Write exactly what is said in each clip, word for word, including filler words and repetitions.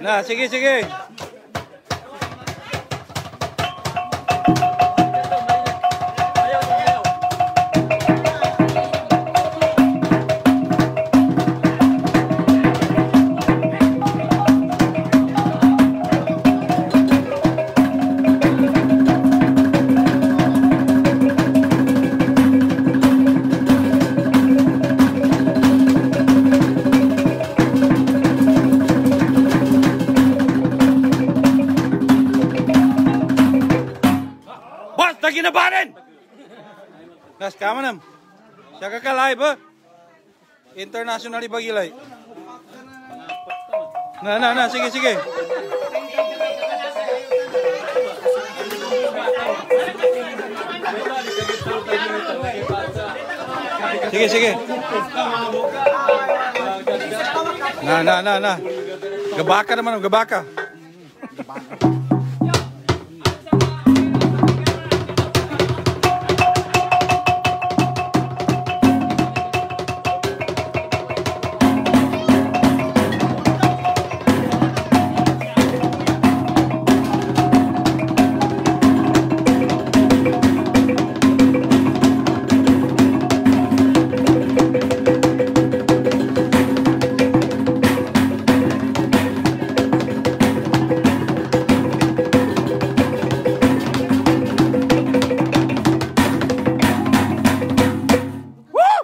Na, sige, sige. Boss, lagid na ba rin? Nas, kamanam. Siya ka ka live, ha? International i bagilay. Na, na, na, sige, sige. Sige, sige. Na, na, na, na. Gabaka naman, gabaka. Woo!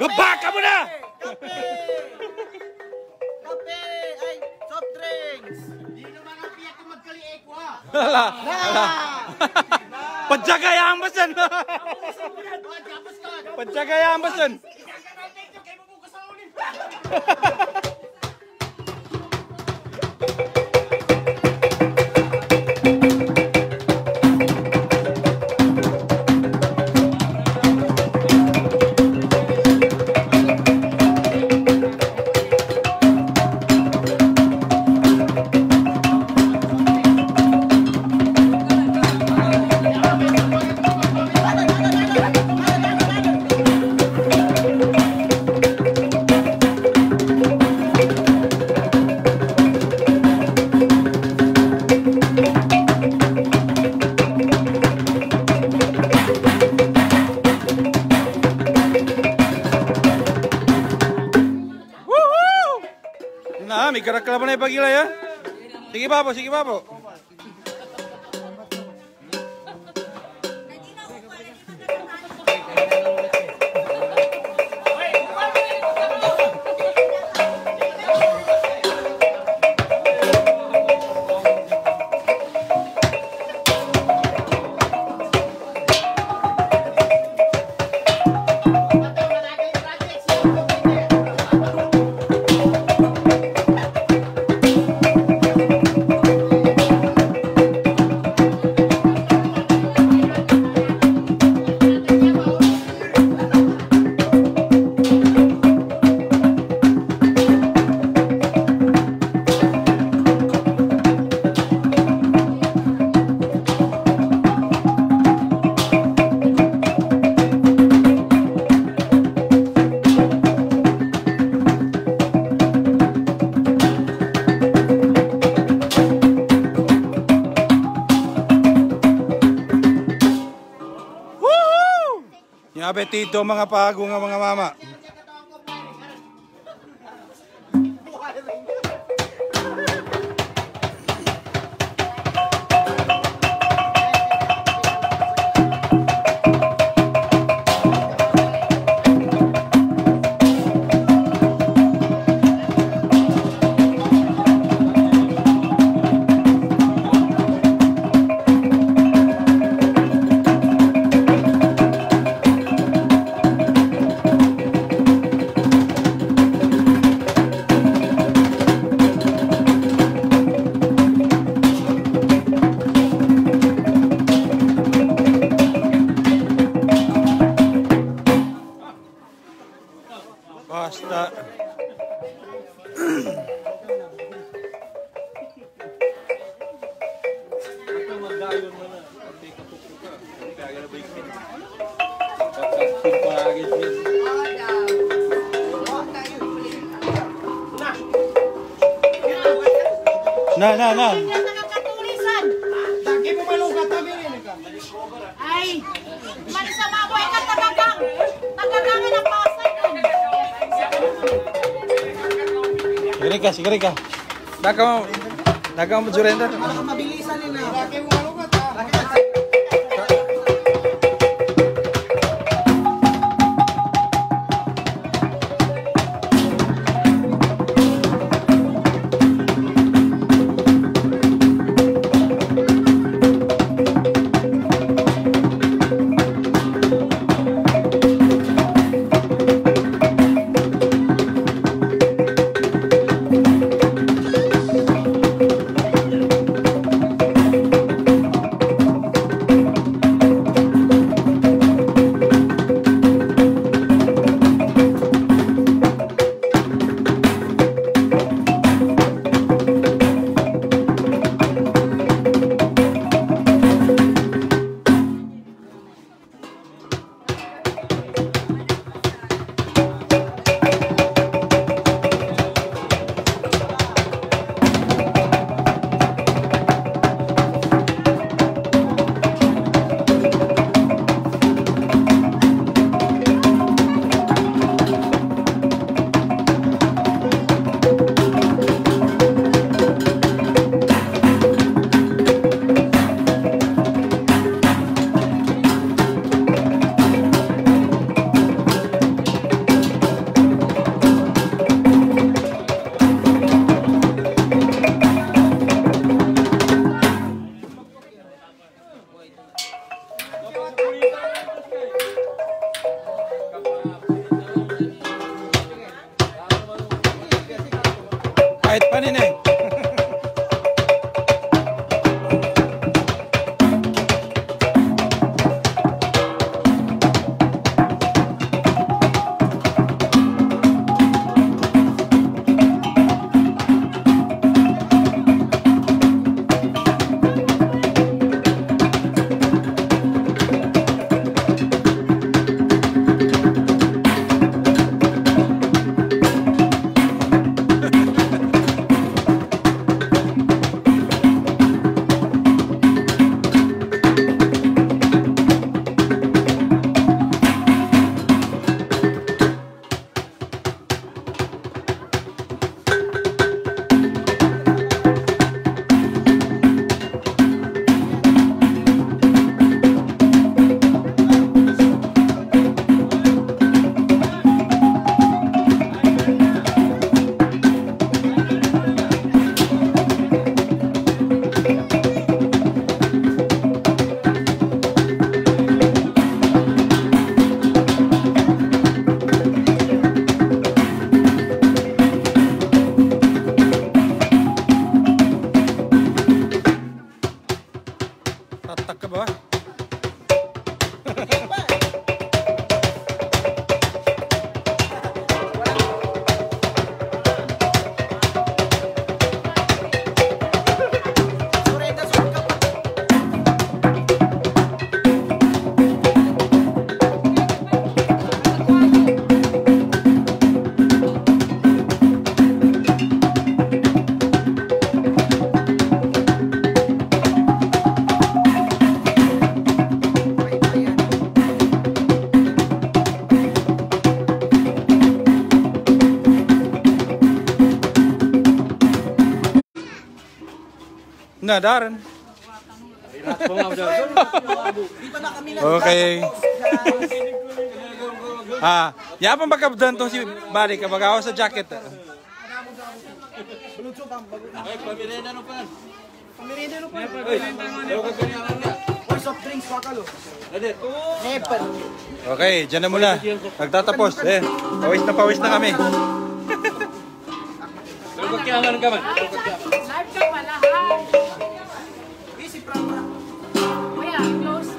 Gabaka mo na! Kape! Kape! Ay, soft drinks! Ala, ala. Pajagay ang basen. Pajagay ang basen. Woohoo! Na, migarak ka la ba na ipagilay, ha? Sige, babo, sige, babo. Woohoo! Aya bo tito, manga pago nga manga mama. Na, na, na. Ay, mali sa mabo, ika tagagang. Tagagang na pasay. Sige ka, sige ka. Daga mo, daga mo, surrender. Mabilisan nila. Kahit panin eh. Tatak ka ba? Na, darn. Okay. Ah, ya pn ba kabdan to si Bali, ka ba gawa sa jacket. Okay, dyan na muna. Nagtatapos. Eh, pawis na pawis na kami. Kuya, close.